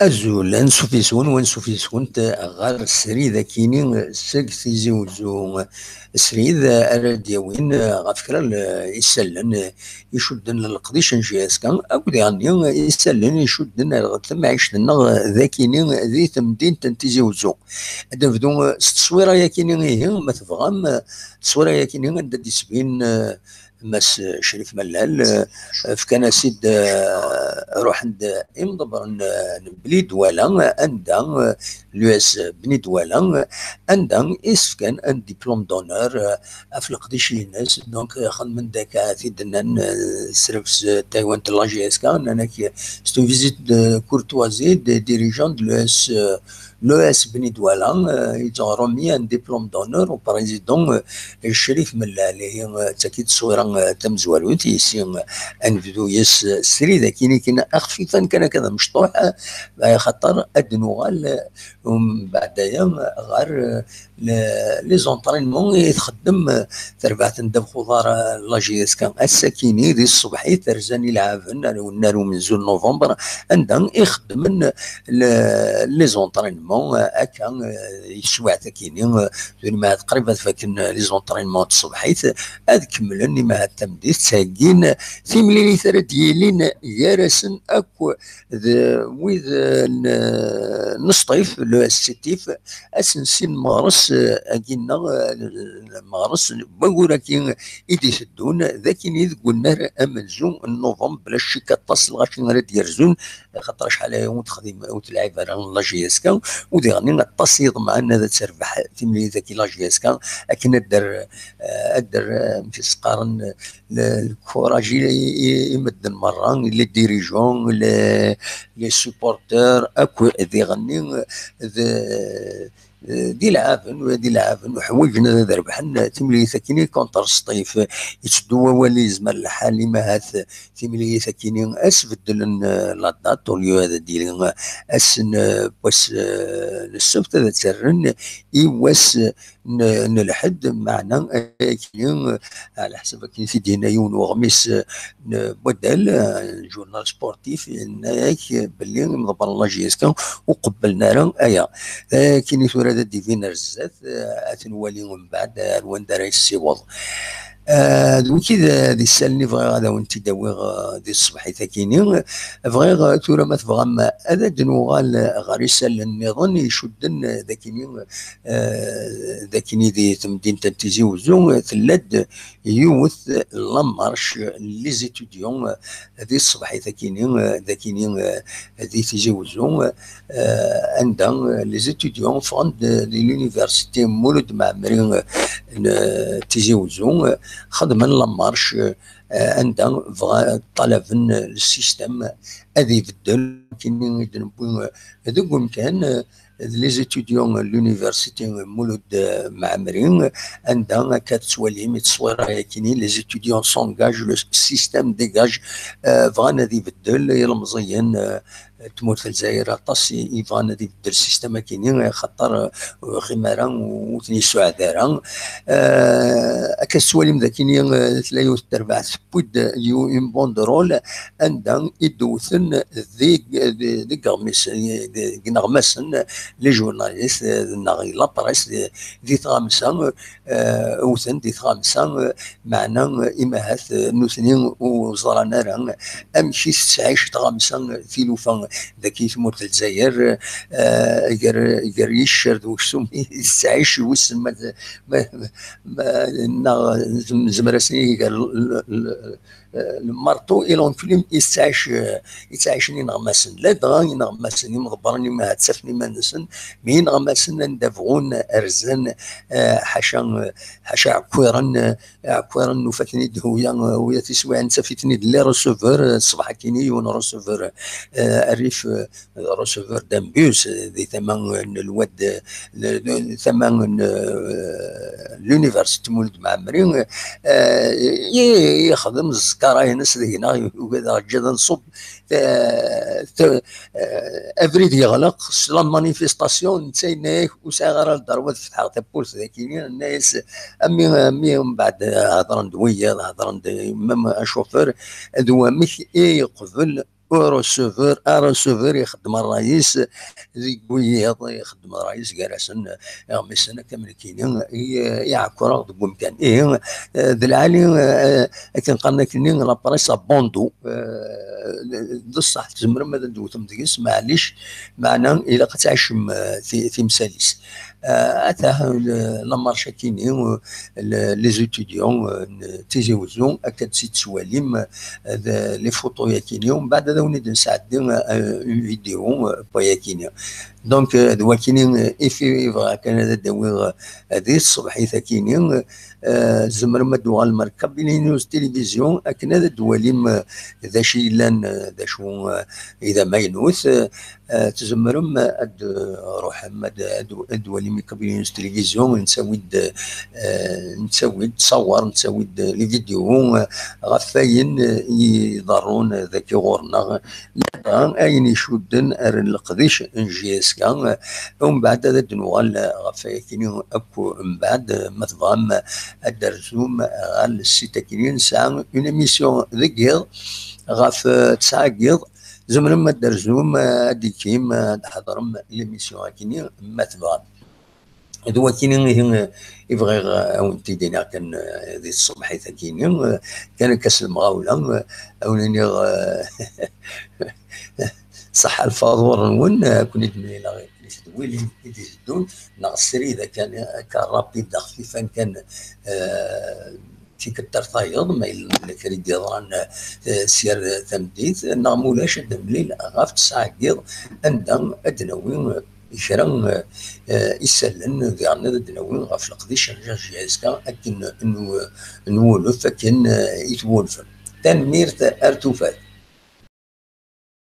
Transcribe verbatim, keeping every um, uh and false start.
Azul, ansuf yes-wen, wansuf yes-went ɣer srid akini seg Tizi Uzzu. Srid ara d-yawin ɣef kra n isallen icudden leqdic n J S K, akked diɣenni isallen icudden ɣer temɛict-nneɣ d akini di temdint n Tizi Uzzu. Ad nebdu s tteswira yakini, ihi, ma tebɣam, tteswira yakini anda d-isbin, eh, Mass Crif Mellal, eh, fkan-as-id, eh, ruḥen-d imḍebbren, eh, n Bni Dwala, anda, eh, l'U S Bni Dwala, anda i s-fkan un diplôme d'honneur, eh, ɣef leqdic-ines. Donc, eh, xedmen-d akka t-id-nnan, eh, srebs, eh, taywant n la J S K, nnan-ak, eh, c'est une visite de courtoisie des dirigeants de l'U S, eh, l'U S Bni Dwala, eh, ils ont remis un diplôme d'honneur au président, eh, Crif Mellal. Ihi, eh, d tagi d tteswira, eh, tamezwarut, yis-i, eh, ad nebdu yes-s, eh, srid akini kan, axfifan kan akka d amecṭuḥ, eh, axaṭer ad d-nuɣal, eh, umbeɛd aya, eh, ɣer, eh, le-, les entraînements i txeddem, eh, terbaɛt n ddabex uḍar, eh, la J S K ass-akini di tṣebḥit, rzan ilɛaben ar wennar umenzu n novembre, anda i xeddmen le-, les entraînements, eh, akka, eh, i teswiɛt akini, eh, tura imahat qrib ad faken, eh, les entraînements n tṣebḥit, ad kemmlen imahat tameddit, ttheggin timlilit ara d-yilin gar-asen akk d wid, eh, n, n Sṭif, le S C T I F, asensi n meɣres, eh, agi-nneɣ, eh, meɣres n wayyur-agi i d-iteddun, d akini deg unnar amenzu n novembre, bla ccek aṭas n lɣaci ara d-yerzun, axaṭer acḥal aya ur texdim, ur telɛib ara la J S K, u diɣen aṭas i yeḍemɛen ad terbeḥ timlilit-agi la J S K, akken ad d-terr, eh, ad d-terr, eh, amek i s-qqaren, le, le courage i, i, i medden merra, les dirigeants, les, les supporters, akk diɣenni d, d ilɛaben, d ilɛaben uḥwaǧen ad rebḥen timlilit akini contre Sṭif. Yetteddu wawal, yezmer lḥal imahat timlilit akini ad s-beddlen, eh, la date, au lieu ad d-yili ass n, eh, wass, eh, n ssebt, ad tt-rren i wass n, n lḥedd, meɛna akini, ɛla ḥsab akken i t-id-yenna yiwen n uɣmis, eh, n waddal, eh, journal sportif, yenna-yak belli imḍebbren n la J S K ur qebblen ara aya. Akini tura ad d-ibin ar zdat, eh, ad t-nwali mbeɛd ar wanda ara yessiweḍ. Eh, d wiki d, d isallen i bɣiɣ ad awen-t-id-awiɣ, eh, di tṣebḥit akini. Bɣiɣ, eh, tura ma tebɣam ad d-nuɣal ɣer isallen nniḍen icudden, eh, d akini, eh, d akini di temdint n Tizi Uzzu, eh, tella-d yiwet la marche, les étudiants, eh, di tṣebḥit akini, eh, d akini, eh, di Tizi Uzzu, eh, anda, eh, les étudiants ffɣen-d di l'université Mulud Mɛemmri, eh, n, eh, Tizi Uzzu, eh, xedmen la marche, eh, anda bɣa, ṭalaben, eh, le système ad ibeddel, akini i d-newwi, eh, deg umkan, eh, d les étudiants n l'université Mulud, eh, Mɛemmri, anda akka tettwalim i tteswira yakini, les étudiants s'engagent, le système dégage, eh, bɣan ad ibeddel ilemẓiyen, eh, tmurt n Lezzayer aṭas i, i bɣan ad ibeddel système akini, xaṭer, eh, ur xim ara, ur ten-yessuɛed ara. Eh, akka tettwalim d akini, eh, tella yiwet terbaɛt tewwi-d yiw-, une banderole anda i d-wten deg, deg, deg iɣmis-, deg ineɣmasen, les journalistes, eh, neɣ la presse, di, di tɣamsa, eh, wten di tɣamsa, eh, meɛna, eh, imahat, eh, nutni ur ẓran ara amek i tettɛic tɣamsa, eh, tilufa dagi tmurt n Lezzayer, eh, gar, gar yiccer d uksum i tettɛic, wissen ma, ma, ma, neɣ zem-, zemmer-asen i gar l-, l-, l-, eh, le marteau et l'enclume i tettɛic, eh, i ttɛicen ineɣmasen. Ladɣa ineɣmasen imḍebbren imahat ttafen iman-nsen, mi ineɣmasen anda bɣun rzan, eh, ḥaca, ḥaca ɛekkiren, eh, ɛekkiren nufa-ten-id, uya, uya tiswiɛin ttaf-iten-id les receveurs, eh, ṣṣbeḥ akini yiwen receveur, eh, rrif, eh, receveur d'un bus, eh, di tama n lwad, eh, n, n, tama n, eh, l'université Mulud Mɛemmri, eh, i, yexdem zzkara-ines deg-neɣ, ugad aɣ-ǧǧ ad nṣubb, eh, t-, eh, abrid yeɣleq s la manifestation, netta yenna-yak, "Ur sɛiɣ ara lderwa ad fetḥeɣ tawwurt dagi." Yenna-yas, a mmi, a mmi, mbeɛd hedren-d wiyaḍ, hedren-d même un chauffeur, d wamek i yeqbel au receveur, au receveur ixeddem ṛṛay-is, deg wiyiḍ ixeddem ṛṛay-is gar-asen iɣmisen akka am nekkini, i, i ɛekkreɣ deg wemkan. Ihi, eh, d lɛali, eh, akken qqaren akkenni, la presse à bandeaux, eh, d ṣṣeḥ, tzemrem ad d-tewtem deg-s, maɛlic, meɛna ilaq ad tɛicem, eh, ti-, timsal-is. Eh, atah, eh, la marche akkenni, eh, le-, les étudiants, eh, n Tizi Wezzu, akka d-tt-id-tettwalim, eh, d-, les photos-yakini, umbeɛd ad awen-id-nesɛeddi, eh, une vidéo, eh, n wayakini. Donc, eh, d wakini, eh, i fi-, i bɣiɣ kan ad d-awiɣ, eh, di tṣebḥit akini, eh, tzemrem ad d-tuɣalem ar Kabylie News Télévision akken ad d-twalim, eh, d acu yellan, eh, d acu, eh, i d amaynut, eh, eh, tzemrem ad d-ruḥem ad, ad, ad d-twalim i Kabylie News Télévision, nettawi-d, eh, nettawi-d ṣṣawar, nettawi-d les vidéos, eh, ɣef wayen, eh, i iḍerrun dagi ɣur-neɣ, ladɣa ayen icudden ar leqdic n J S K. Umbeɛd ad d-nuɣal ɣef wayakini akk, mbeɛd, ma tebɣam, ad d-terzum ɣer site akini. Nesɛa une émission deg yiḍ ɣef, eh, tesɛa n yiḍ. Tzemrem ad d-terzum, eh, ad d-tekim, eh, ad d-tḥeḍrem l'émission akini, ma tebɣam. D wakini ihi, eh, i bɣiɣ, eh, ad wen-t-id-iniɣ kan, eh, di tṣebḥit akini, eh, kan akka s lemɣawla, eh, ad wen-iniɣ, eh, ṣaḥḥa lfaḍur-nwen, eh, ad ken-id-mlileɣ i tedwilin i d-iteddun, neɣ srid akka, akka rapid, xfifan kan, eh, tikkelt ar tayeḍ, ma yella kra i d-yeḍran, eh, s yir tameddit, neɣ ma ulac ad d-nemlil ɣef tesɛa n yiḍ, anda ad d-nawi, eh, kra, eh, isallen, diɣen ad d-nawi ɣef leqdic n J S K akken n-, nwulef, akken, eh, i twulfem. Tanemmirt ar tufat.